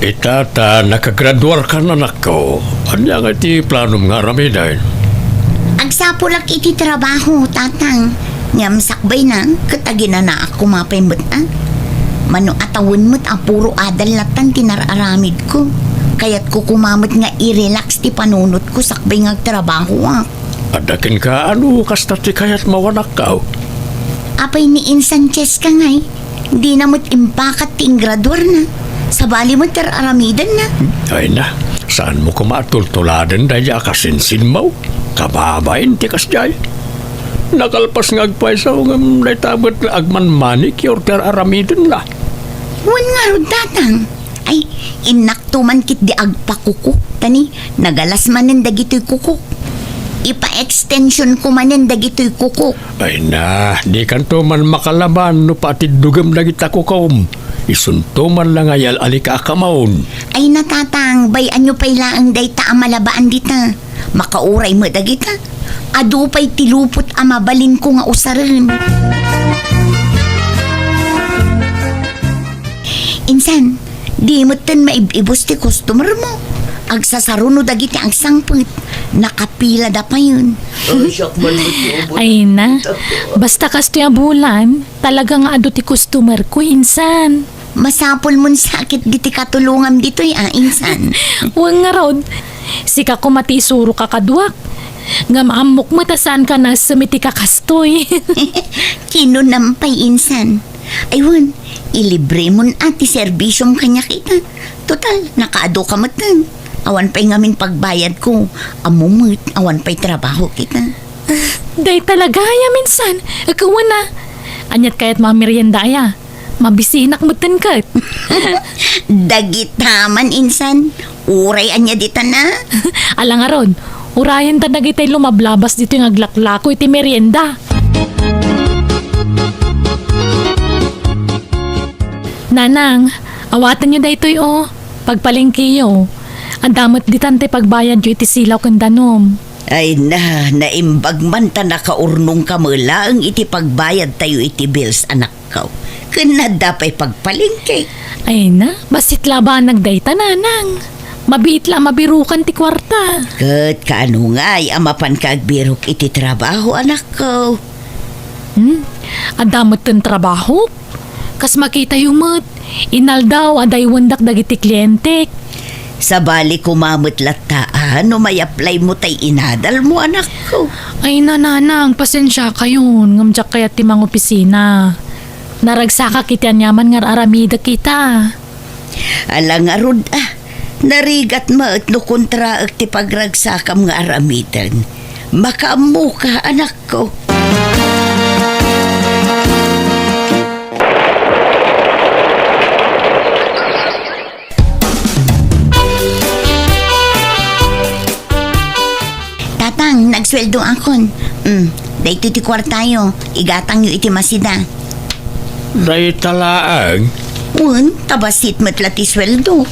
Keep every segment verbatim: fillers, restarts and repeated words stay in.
Ita ta nakagraduarkan, anakko. Ania ngay ti planom nga aramiden? Agsapulak iti trabaho, Tatang. Ngem sakbayna, ket aginanaak koma pay met a. Mano a tawen met a puro adal lattan ti nar-aramidko. Kayatko koma met nga i-relax ti panunotko sakbay nga agtrabahoak. Adda kenka, ano kasta ti kayatmo, anakko? Apay ni Insan Cheska ngay, dina met impakat ti inggraduarna. Sabali met ti ar-aramidenna. Ay na, saanmo koma a tultuladen daydiay a kasinsinmo? Kababain ti kasdiay. Nakalpas nga agpayso ngem dayta met agman-manicure ti ar-aramidenna. Wen ngarud, Tatang. Ay, innakto man ketdi agpakukok, ta ni, nagalas manen dagitoy kukok. Ipa-extensionko manen dagitoy kukok. Ay na, dikanto man makalaban no patiddugem dagita kukom. Isunto man la nga yal-alikakamon. Ay na, Tatang, bay-anyo pay laeng dayta a malabaan dita. Makauray met dagita. Adu pay ti lupot a mabalinko nga usaren. Insan, di metten maib-ibus ti customer mo. Agsasaruno dagiti agsangpet. Nakapilada payen. Ay, siak man met ti ubos. Ay na, basta kastoy a bulan, talaga nga adu ti customer ko, insan. Masapul mon sakit diti katulongam ditoy a, insan. Wen ngarud, sika koma ti isurok a kaduak. Ngem ammok met a saanka naessem iti kakastoy. Kinunam pay, insan. Ay wen, ilibremon a ti serbisiom kaniak ita. Total, nakaadu ka metten. Awan pay ngamin pagbayadko. Ammo met, awan pay trabaho kita. Dayta la gayam, insan. Ket wen a. Aniat kayatmo a merienda aya? Mabisinak metten ket. Dagita man, insan. Uray ania ditan a? Ala ngarud, urayenta dagitay lumablabas ditoy nga aglaklako iti merienda. Nanang, awatenyo daytoy, o. Pagpalengkeyo. Adda met ditan ti pagbayadyo iti silaw ken danum. Ay na, naimbag man ta nakaurnongka met laeng iti pagbayadtayo iti bills, anakko. Ken adda pay pagpalengke. Ay na, bassit la a banag dayta, nanang. Mabiit la a mabirukan ti kuarta. Ket kaano ngay a mapanka agbirok iti trabaho, anakko? Hmm? Adda metten trabahok? Kas makitayo met, inaldaw a daywendak dagiti klientek. Sabali koma met latta a no may-applymo tay inadalmo, anakko. Ay na, nanang, pasensiakayon, ngem diak kayat ti mangopisina. Naragsakak iti aniaman nga ar-aramidek ita. Ala ngarud a, narigat met no kontraek ti pagragsakam nga aramiden. Makaammoka, anakko. Tatang, nagsueldoakon. Mm, daytoy ti kuartayo. Igatangyo iti masida. Dayta laeng? Wen, ta bassit met la ti sueldo.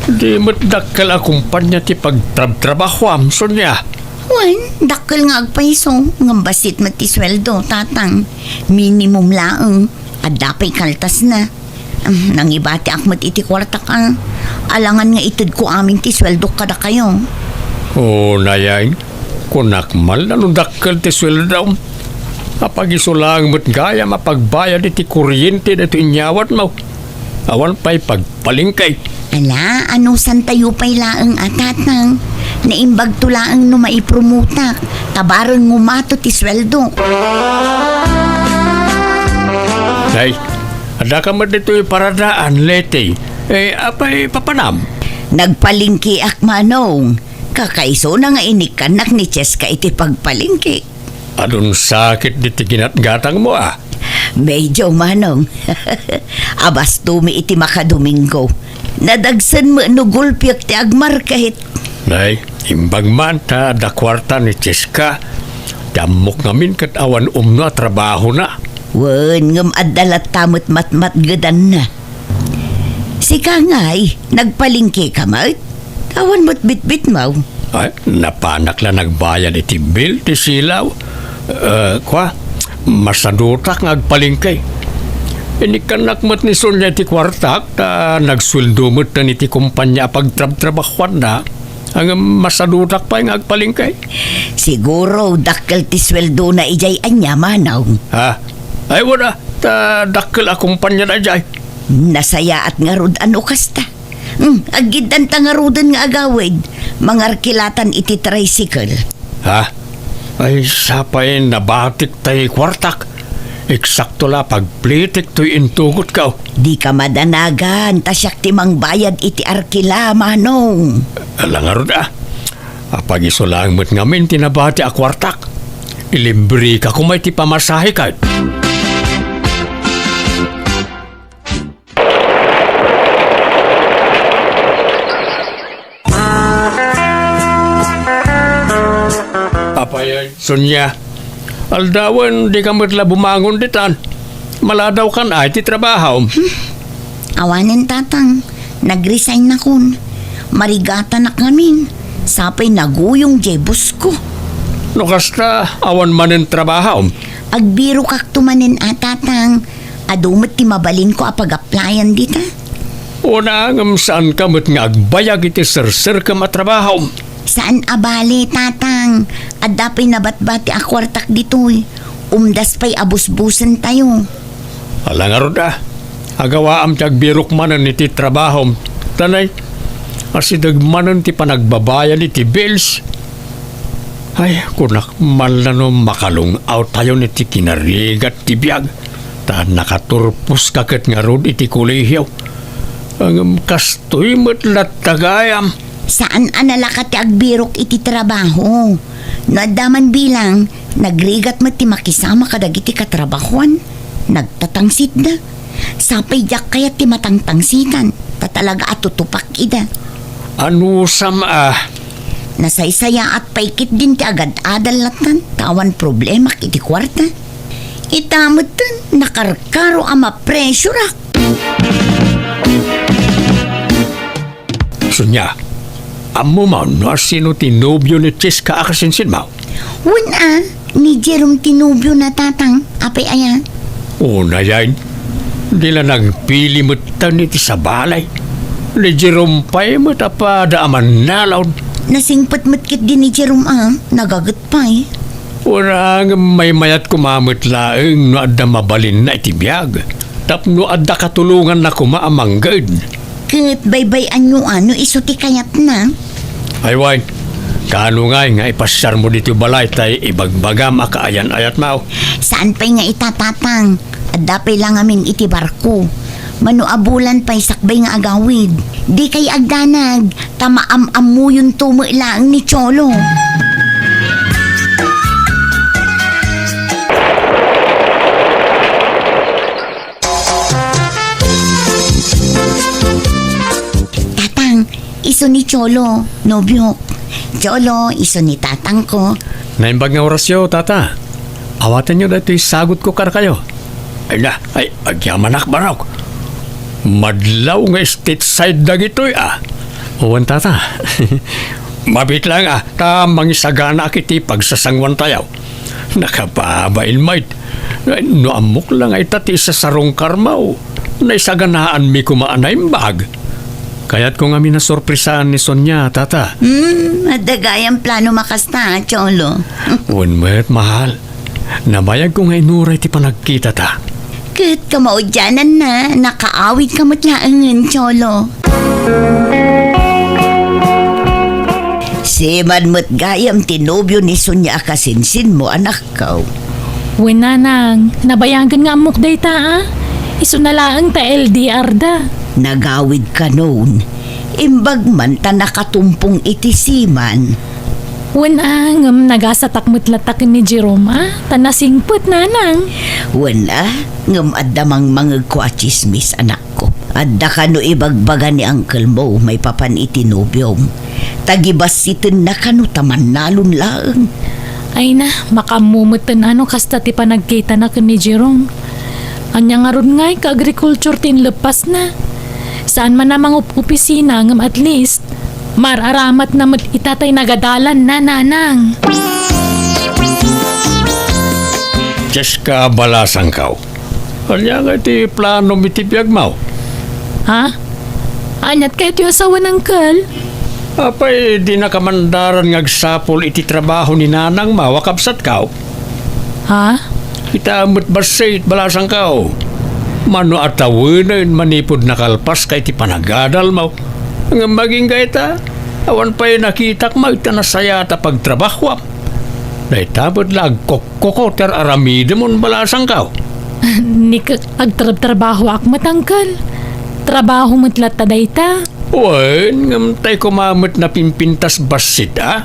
Di met dakkel a kumpanya ti pagtrabtrabahoam, Sonia. Wen, dakkel nga agpayso, ngem bassit met ti sueldo, Tatang. Minimum laeng. Adda pay kaltasna. Am, nangibatiak met iti kuartak a. Alangan nga itedko amin ti sueldok kadakayo. O, nayen, kunak man la no dakkel ti sueldom. Apagiso laeng met gayam a pagbayad iti kuryente daytoy inyawatmo. Awan pay pagpalengke. Ala, anusantayo pay laeng a, Tatang. Naimbagto laeng no maipromotak, ta bareng ngumato ti sueldok. Ay, adda ka met ditoy paradaan, Leti. Eh, apay papanam? Nagpalengkeak, Manong. Kakaisuna nga inikkannak ni Cheska iti pagpalengke. Adun sakit diti ginatgatangmo, a? Medyo, Manong. Abastomi iti makadomingo. Nadagsen met no gulpiek ti agmarket. Nay, imbag man ta adda kuarta ni Cheska. Ti ammok ngamin ket awan umno a trabahona. Wen, ngem adda latta met matmatgedanna. Sika ngay, nagpalengke ka met? Awan met bitbitmo. Ay, napanak la nagbayad iti bill ti silaw. Eh, kua, masadutak nga agpalengke. Inikkannak met ni Sonia iti kuartak, ta nagsueldo met iti kompania a pagtrabtrabahuanna. Ngem masadutak pay nga agpalengke. Siguro, dakkel ti sueldona idiay ania, manong? Ha? Ay, wen a, ta dakkel a kompania daydiay. Nasayaat ngarud a no kasta. Hmm, aggiddanta ngaruden nga agawid. Mangarkilatan iti tricycle. Ha? Ay, sapay nabatik tay kuartak. Eksakto la pagplitik toy intugot ko. Dika madanagan, ta siak ti mangbayad iti arkila, manong. Ala ngarud a. Apag isu laeng met ngamin ti nabati a kuartak. Ilibreka koma iti pamasahe ket. Apay, Sonia, aldawen, dika met la bumangon ditan. Maladawkan ay ti trabahom. Hmm. Awanen, tatang. Nag-resign nakon. Marigatanak ngamin. Sapay naguyong diay busko. No kasta, awan manen trabahom? Agbirokakto manen a, tatang. Adu met ti mabalinko a pag-applyan dita. Una, ngem saanka met nga agbayag iti serserkem a trabaho? Saan a bale, tatang. Adda pay nabatbati a kuartak ditoy. Umdas pay a busbusentayo. Ala ngarud a. Agawaam ti agbirok manen iti trabahom. Tanay, asideg manen ti panagbabayad iti bills. Ay, kunak man la no makalung-awtayon iti kinarigat ti biag, ta nakaturposka ket ngarud iti kolehio. Ngem kastoy met latta gayam. Saan a nalaka ti agbirok iti trabaho. No adda man bilang, nagrigat met ti makisama kadagiti katrabahoan. Nagtatangsitda. Sapay diak kayat ti matangtangsitan, ta talaga a tutupak ida. Anusam a? Nasaysayaat pay ketdin ti agad-adal lattan, ta awan problemak iti kuarta. Ita metten, nakarkaro a mapresurak. Sonia, ammom no asino ti nobio ni Cheska a kasinsinmo? Wen a, ni Jerome ti nobiona, tatang. Apay aya? Unay, di la nagpili metten iti sabali. Ni Jerome pay met a pada a mannalaw. Nasingpet met ketdi ni Jerome a, nagaget pay. Wen a, ngem maymayat koma met laeng no adda mabalinna iti biag. Tapno adda katulonganna koma a mangged. Ket baybay-anyo a no isu ti kayatna. Ay wen, kaano ngay nga ipasiarmo ditoy balay tay ibagbagam a kaayan-ayatmo? Saan pay nga ita, tatang. Adda pay la ngamin iti barko. Mano a bulan pay sakbay nga agawid. Dikay agdanag, ta maam-ammuyonto met laeng ni Cholo. Tatang, isu ni Cholo, nobiok. Cholo, isu ni tatangko. Naimbag nga orasyo, tata. Awatenyo daytoy sagutko kadakayo. Ay na, ay, agyamanak, barok. Madlaw nga stateside dagitoy, a. Wen, tata. Mabiit laeng, a, ta mangisaganaak iti pagsasangoantayo. Nakababain met. No ammok la nga ita ti isasarungkarmo, naisaganaanmi koma a naimbag. Kayatko ngamin a sorpresaan ni Sonia, tata. Hmm, adda gayam plano makasta, Cholo. Wen met, mahal. Nabayagko nga inuray ti panagkitata. Ket kamaudiananna, nakaawidka met laengen, Cholo. Siman met gayam ti nobio ni Sonia a kasinsinmo, anakko. Wen, nanang, nabayagen nga ammok dayta, a. Isuna laeng ta L D R da. Nagawid kanon. Imbag man ta nakatumpong iti siman. Wen a, ngem nagasatak met latta ken ni Jerome a, ta nasingpet, nanang. Wen a, ngem adda mangmangegko a tsismis, anakko. Adda kano ibagbaga ni uncle mo maipapan iti nobiom. Ta gibassitenna kano ta mannalon laeng. Ay na, makaammo metten a no kasta ti panagkitana ken ni Jerome. Ania ngarud ngay ka agriculture ti inleppasna? Saan man a mangup-opisina ngem at least, mar-aramatna met ita tay nagadalanna, nanang. Cheska, balasangko. Ania ngay ti planom iti biagmo? Ha? Aniat kayat ti asawan, Uncle? Apay, dinaka mandaran nga agsapul iti trabaho ni nanangmo a kabsatko? Ha? Kita met bassit, balasangko. Mano a tawenen manipud nakalpaska iti panagadalmo. Ngem agingga ita, awan pay nakitak met a nasayaat a pagtrabahoam. Dayta met la agkokko ti ar-aramidem, balasangko. Ni ka-, agtrabtrabahoak met, Uncle. Trabaho met latta dayta. Wen, ngem tay koma met napimpintas bassit, a?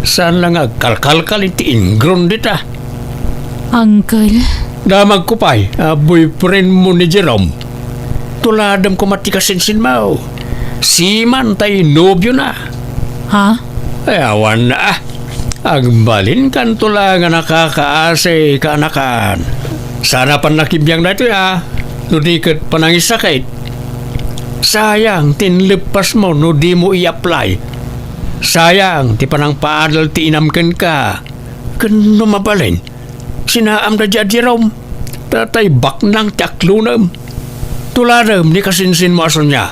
Saan la nga agkalkalkal iti ingron dita? Uncle. Damagko pay a boyfriendmo ni Jerome. Tuladem koma ti kasinsinmo. Seaman tay nobiona. Ha? Ay, awan na, a. Agbalinkanto la nga nakakaasi, kaanakan. Saan a pannakibbiang daytoy, a. No di ket panangisakit. Sayang ti inleppasmo no dimo i-apply. Sayang ti panangpaadal ti inam kenka. Ken no mabalin, sinaamda diay a Jerome. Tatay baknang ti aklonem. Tuladem ni kasinsinmo a sonia.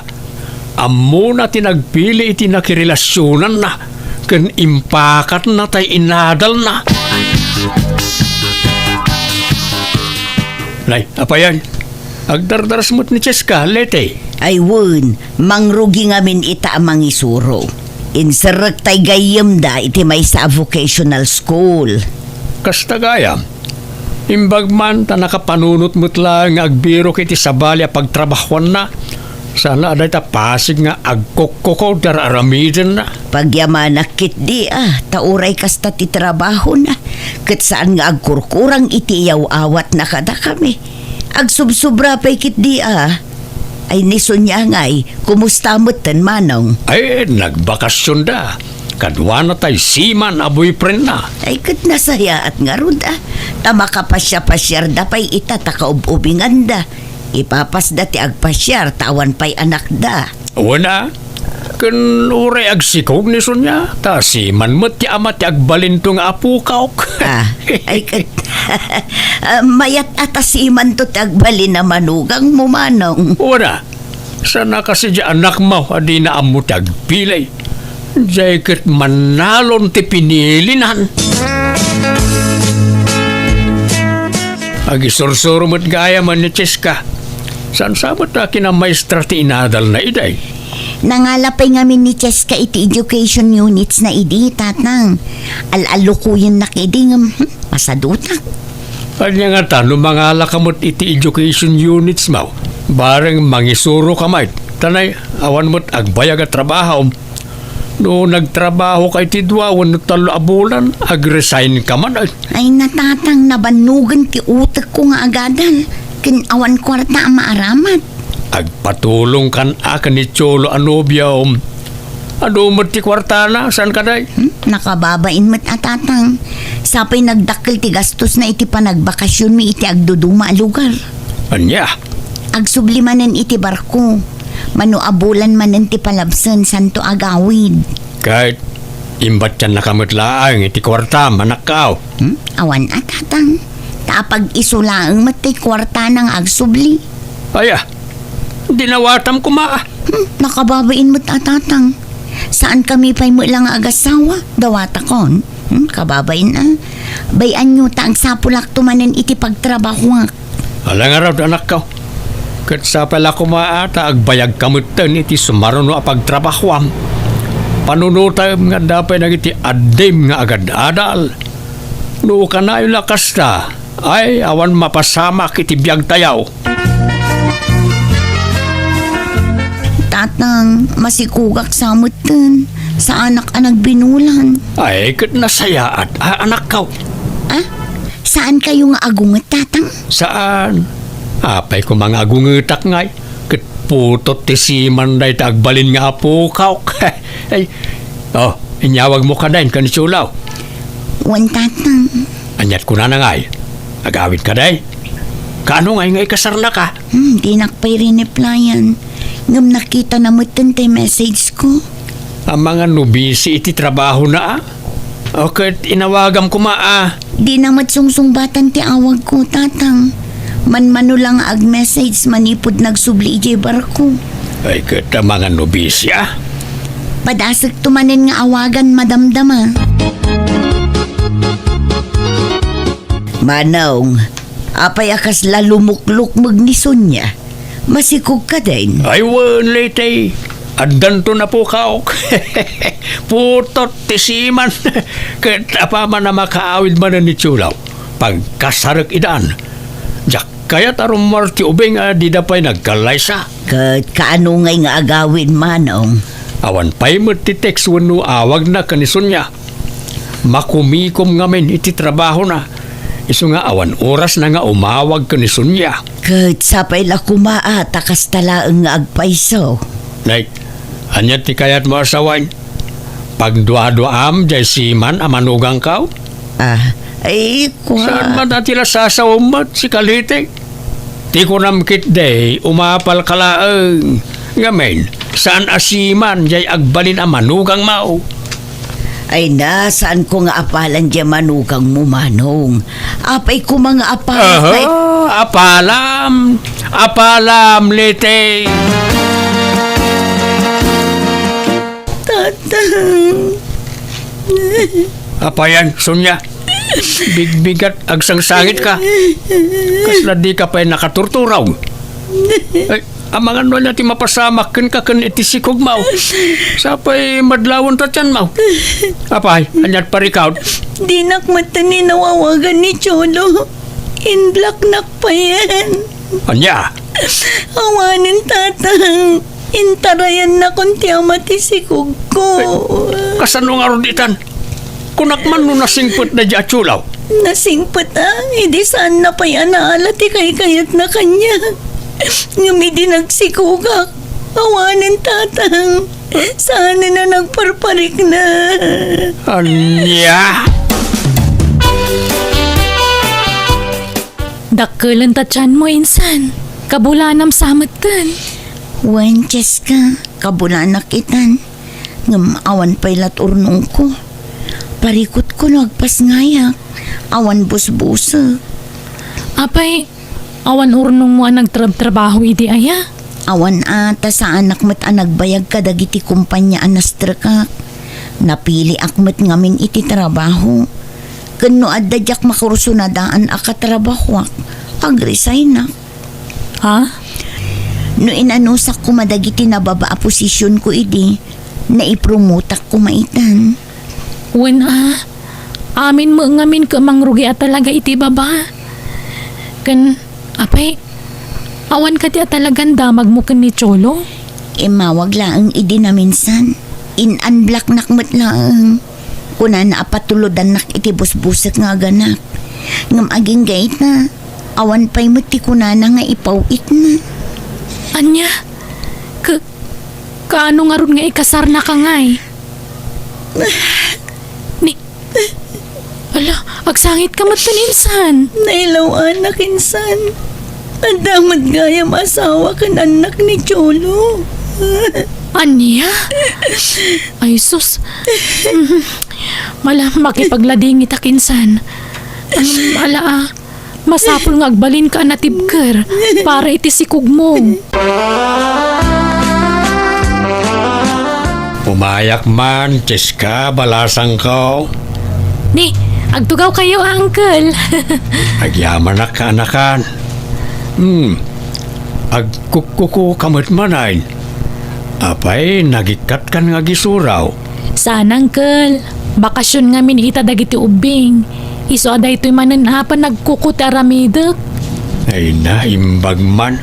Ammona ti nagpili iti nakirelasionanna ken impakatna tay inadalna. Nay, apayan? Agdardaras met ni Cheska, Leti. Ay wen, mangrugi ngamin ita a mangisuro. Inserrek tay gayyemda iti maysa a vocational school. Kasta gayam, imbag man ta nakapanunot met laeng nga agbirok iti sabali a pagtrabahoanna, saan a dayta pasig nga agkokko ti ar-aramidenna. Pagyamanak ketdi a, ta uray kasta ti trabahona, ket saan nga agkurkurang iti iyaw-awatna kadakami. Agsubsobra pay ketdi a. Ay, ni Sonia ngay, kumusta metten, Manong? Ay, nagbakasionda. Kaduana tay seaman a boyfriendna. Ay, ket nasayaat ngarud a. Ta makapasiapasiarda pay ita ta kaub-ubinganda. Ipapasda ti agpasiar ta awan pay anakda. Wen a, ken uray agsikog ni Sonia, ta seaman met ti ama ti agbalinto nga apokok. Ah, ay, ket, ah, mayat a ta seamanto ti agbalin a manugangmo, Manong. Wen a, saan a kasi diay anakmo a dina ammo ti agpili. Diay ket mannalon ti pinilinan. Agisursuro met gayam ni Cheska. Saan sa met a kinamaestra ti inadalna idi? Nangala pay ngamin ni Cheska iti education units na idi, Tatang. Al-alukuyennak idi ngem, hmm, masadutak. Ania ngata no mangalaka met iti education units mo? Bareng mangisuroka met. Ta nay, awan met agbayag a trabaho. No nagtrabahoka iti dua wenno tallo a bulan, agresign ka man, ay. Ay, Tatang, nabannogen ti utekko nga agadal, ken awan kuarta a maaramat. Agpatulongkan a ken ni Cholo a nobiom. Adu met ti kuartana, saan kadi? Hmm? Nakababain met a, Tatang. Sapay nagdakkel ti gastosna iti panagbakasionmi iti agduduma a lugar. Ania? Agsubli manen iti barko. Mano a bulan manen ti palabsen, santo agawid. Ket imbatiannaka met laeng iti kuartam, anakko. Hmm? Awan a, Tatang. Ta apag-isu laeng met ti kuartana nga agsubli. Aya, dinawatam koma. Hmm, nakababain met a, Tatang. Saan kami pay met la nga agasawa, dawatakon. Hmm, kababain a. Bay-anyo ta agsapulakto manen iti pagtrabahoak. Ala ngarud, anakko. Ket sapay la koma a ta agbayagka metten iti sumaruno a pagtrabahoam. Panunotem nga adda pay dagiti addim nga agad-adal. No kanayon la kasta, ay, awan mapasamak iti biagtayo. Tatang, masikogak sa metten. Saanak a nagbinulan. Ay, ket nasayaat a, anakko. Ah? Saan kayo nga agunget, Tatang? Saan? Apay koma nga agungetak ngay? Ket putot ti seaman dayta agbalin nga apokok. Ay, oh, inyawagmo kadi ken ni Cholo. Wen, Tatang. Aniat kunana ngay? Agawid kadi? Kaano ngay nga ikasarnaka? Hmm, dinak pay rineplyan. Ngem nakitana metten ti message ko. Amangan no busy iti trabahona, a? O ket inawagam koma, a? Dina met sungsungbatan ti awagko, Tatang. Manmano la nga ag-message manipud nagsubli idiay barko. Ay, ket amangan no busy a. Padasekto manen nga awagan, madamdama. Manong, apay a kasla lumuklukmeg ni Sonia? Masikog ka din? Ay, wen, Leyte. Addanto napukawk. Putot ti siman. Ket apaman a makaawid manen ni Cholo, pagkasarek idan. Diak kayat a rummuar ti ubing a dida pay nagkallaysa. Ket kaano ngay nga agawid, Manong? Awan pay met ti text wenno awagna ken ni Sonia. Makumikom ngamin iti trabahona. Isu nga awan orasna nga umawag ken ni Sonia. Ket sapay la koma a ta kasta laeng nga agpayso. Nay, ania ti kayatmo a sawen? Pagduaduaam diay siman a manugangko? Ah, ay, kua- Saan man a ti la sasawem met, sika Leyte? Ti kunam ketdi, umapalka laeng. Ngamin, saan a siman diay agbalin a manugangmo? Ay na, saanko nga apalan diay manugangmo, Manong. Apay koma nga apalan, Aha, tay- apalam, apalam, Leyte. Tatang. Apayan, Sonia. Bigbigat, agsangsangitka. Kasla dika pay nakaturturaw. Ay, amangan no ania ti mapasamak kenka ken iti sikogmo. Sapay madlawen ta tianmo. Apay, aniat parikawd? Dinak met ni nawawagan ni Cholo. In-blocknak payen. Ania? Awanen, Tatang. Intarayannakon ti ama ti sikogko. Ay, kasano ngarud itan? Kunak man no nasingpet daydi a Cholo? Nasingpet a, idi saanna pay a naala ti kaykayatna kaniak. Ngem idi nagsikogak, awanen, Tatang. Saanen a nagparparikna. Ania? Dakkelen ta tianmo, insan. Kabulanam sa metten. Wen, Cheska, kabulanak itan. Ngem awan pay lat urnongko. Parikutko no agpasngayak. Awan busbusek. Apay, awan urnongmo a nagtrabtrabaho idi aya? Awan a, ta saanak met a nagbayag kadagiti kompania a nastrekak. Napiliak met ngamin iti trabaho. Ken no adda diak makursunadaan a katrabahoak, agresignak. Ha? No inanusak koma dagiti nababa a posisionko idi, naipromotak koma itan. Wen a, amin met ngamin ket mangrugi a talaga iti baba. Ken, apay, awan kadi a talagan damagmo ken ni Cholo? Immawag laeng idi naminsan. In-unblocknak met laeng. Kunana a patulodannak iti busbusek nga aganak. Ngem agingga ita, awan pay met ti kunana nga ipaw-itna. Ania? Ka-, kaano ngarud nga ikasarnaka ngay? Ni-, ala, agsangitka met insan. Nailaw-anak insan. Adda met gayam asawa ken annak ni Cholo. Ania? Ay, sus. Mala, makipagladingitak insan. Am, ala, ah. Masapul nga agbalinka a natibker para iti sikogmo. Umayak man, Cheska, balasangko. Ni, agtugawkayo, a, uncle. Agyamanak, kaanakan. Hmm. Agkukkuko ka met manen. Apay, nagikkatkan nga agisuraw? Saan, uncle. Bakasion ngamin ita dagiti ubbing. Isu a daytoy manen a panagkuko ti aramidek. Ay na, imbag man.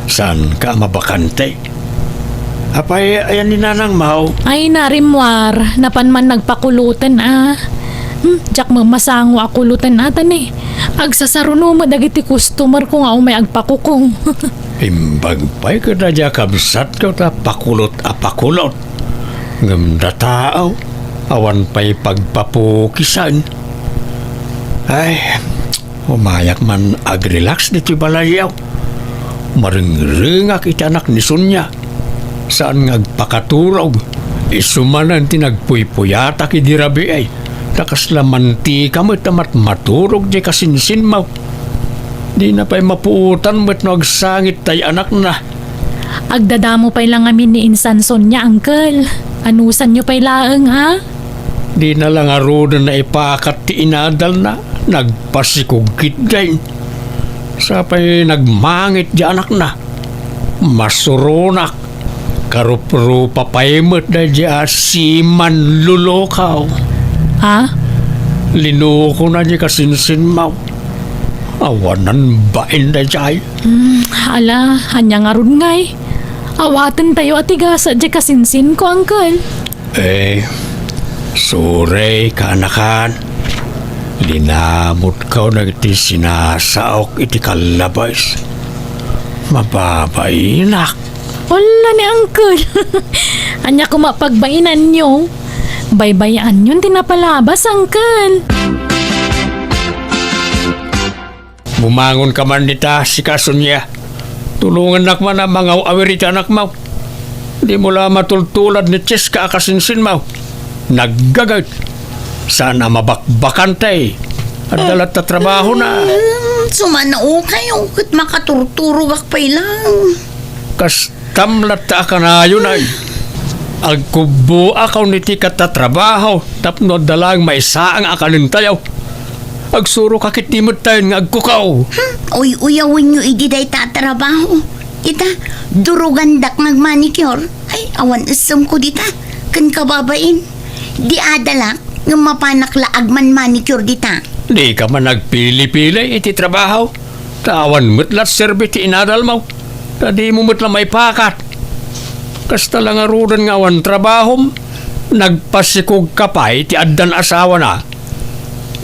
Saanka a mabakante? Apay, ayan ni Nanang Mau? Ay na, rimmuar. Napan man nagpakuloten a. Hmm, diak met masango a kuloten a, ta ni. Agsasaruno met dagiti customerko nga umay agpakuko. Imbag pay kada dia kabsatko ta pakulot a pakulot. Ngem dataw, awan pay pagpapukisan. Ay, umayak man agrelax ditoy balayyo. Marengrengak iti anak ni Sonia. Saan nga agpakaturog. Isu manen ti nagpuypuyatak idi rabii. Ta kasla mantika met a matmaturog diay kasinsinmo. Dina pay mapuotan met no agsangit tay anakna. Agdadamo pay la ngamin ni insan Sonia, uncle. Anusanyo pay laeng, ha? Dina la ngaruden naipakat ti inadalna. Nagpasikog ketdin. Sapay nagmangit ti anakna. Masuronak. Karuprupa pay met daydiay a simanlulukaw. Ha? Linukona diay kasinsinmaw. Awanan bain daydiay. Hmm, ala, ania ngarud ngay? Awatentayo a ti gasat diay kasinsinko, uncle. Eh, sorry, kaanakan. Linamutkaw dagiti sinasaok iti kallabes. Mababainak. Hola ni uncle. Ania koma pagbainanyo? Baybay-anyon ti napalabas, uncle. Bumangonka man dita, sika, Sonia. Tulongannak man a mangaw-awir iti anakmaw. Dimo la matultulad ni Cheska a kasinsinmaw. Naggaget. Saan a mabakbakantay. Adda latta trabahona. Mm, sumanaokayo ket makaturturogak pay lang. Kas Tam latta a kanayon ay. Agkubboakaw iti katatrabaho tapno adda laeng maisaang a kanentayo. Agsuroka ketdi metten nga agkukaw. Hmm, uy-uyawenyo idi dayta a trabaho. Ita, durogandak nga agmanicure. Ay, awan essemko dita. Ken kababain, di adalak ngem mapanak la agman-manicure dita. Dika man agpili-pili iti trabaho. Ta awan met la serbi ti inadalmo, ta dimo met la maipakat. Kasta la ngaruden nga awan trabahom, nagpasikogka pay ti addan asawana.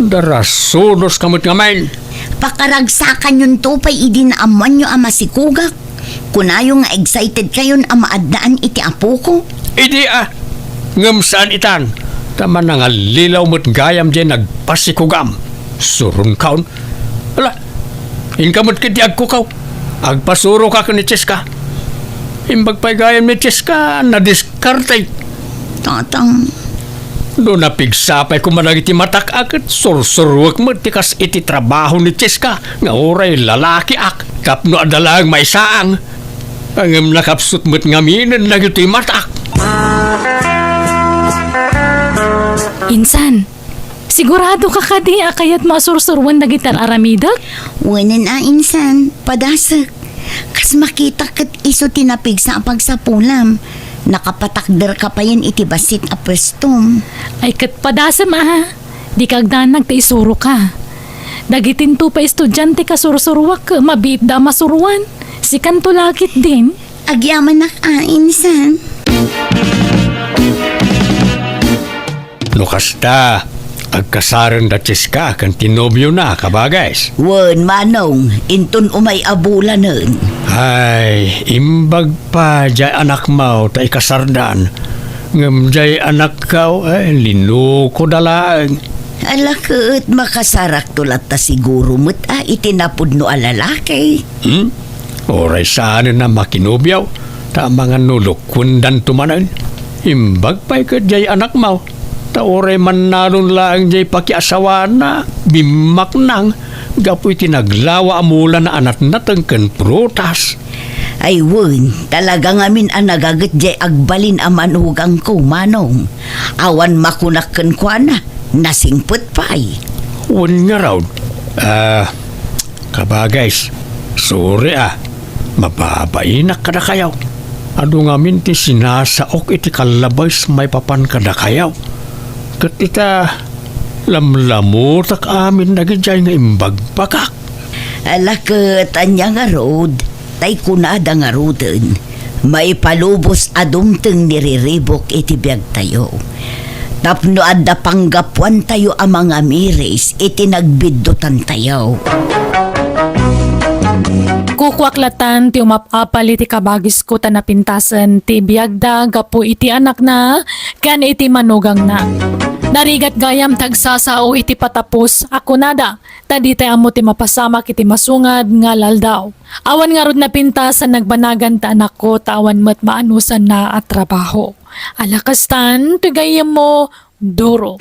Darasunoska met ngamin. Pakaragsakanyonto pay idi naammoanyo a masikogak. Kunayo nga excited kayon a maaddaan iti apoko. Idi a, ngem saan itan, ta manangallilaw met gayam diay nagpasikogam. Suronkaon. Ala, inka met ketdi agkukaw. Agpasuroka ken ni Cheska. Imbag pay gayam ni Cheska, nadiskarte. Tatang. No napigsa pay koma dagiti matak a ket sursuruek met ti kas iti trabaho ni Cheska nga uray lalakiak tapno adda laeng maisaang. Ngem nakapsut met ngaminen dagitoy matak. Insan, sigurado ka kadi a kayatmo a sursuruen dagiti ar-aramidek? Wen a, insan, padasek. Kas makitak ket isu ti napigsa a pagsapulam, nakapatakderka payen iti bassit a puestom. Ay ket padasem a, dika agdanag ta isuroka. Dagitinto pay estudiante kasursuruak, mabiitda a masuroan. Sikanto la ketdin. Agyamanak a, insan. No kasta, agkasaren da Cheska ken ti nobiona, kabages. Wen, manong, inton umay a bulanen. Ay, imbag pay diay anakmo ta ikasardan. Ngem diay anakko, ay, linukoda laeng. Ala ket, makasarakto latta siguro met a iti napudno a lalaki. Hmm? Uray saanen a makinobio, ta amangan no lukwendanto manen. Imbag pay ket diay anakmo, ta uray mannalon laeng diay pakiasawana, bimmaknang, gapu iti naglawa a mulana a natnateng ken prutas. Ay wen, talaga ngamin a nagaget diay agbalin a manugangko, manong. Awan makunak kenkuana, nasingpet pay. Wen ngarud, ah, kabages, sorry a, mababainak kadakayo. Adu ngamin ti sinasaok iti kallabes maipapan kadakayo. Ket ita, lamlamutak amin dagidiay nga imbagbagak. Ala ket, ania ngarud, tay kunada ngaruden, maipalubos a dumteng ni Riribok iti biagtayo. Tapno adda panggapuantayo a mangamiris iti nagbiddutantayo. Kukuak latan ti umap-apal iti kabagisko ta napintasen ti biagda gapu iti anakna ken iti manugangna. Narigat gayam ti agsasao iti patapos a kunada, ta ditay ammo ti mapasamak iti masungad nga aldaw. Awan ngarud napintas a nagbanagan ta anakko ta awan met maanusanna a trabaho. Ala kastan, ti gayyemmo, Duro.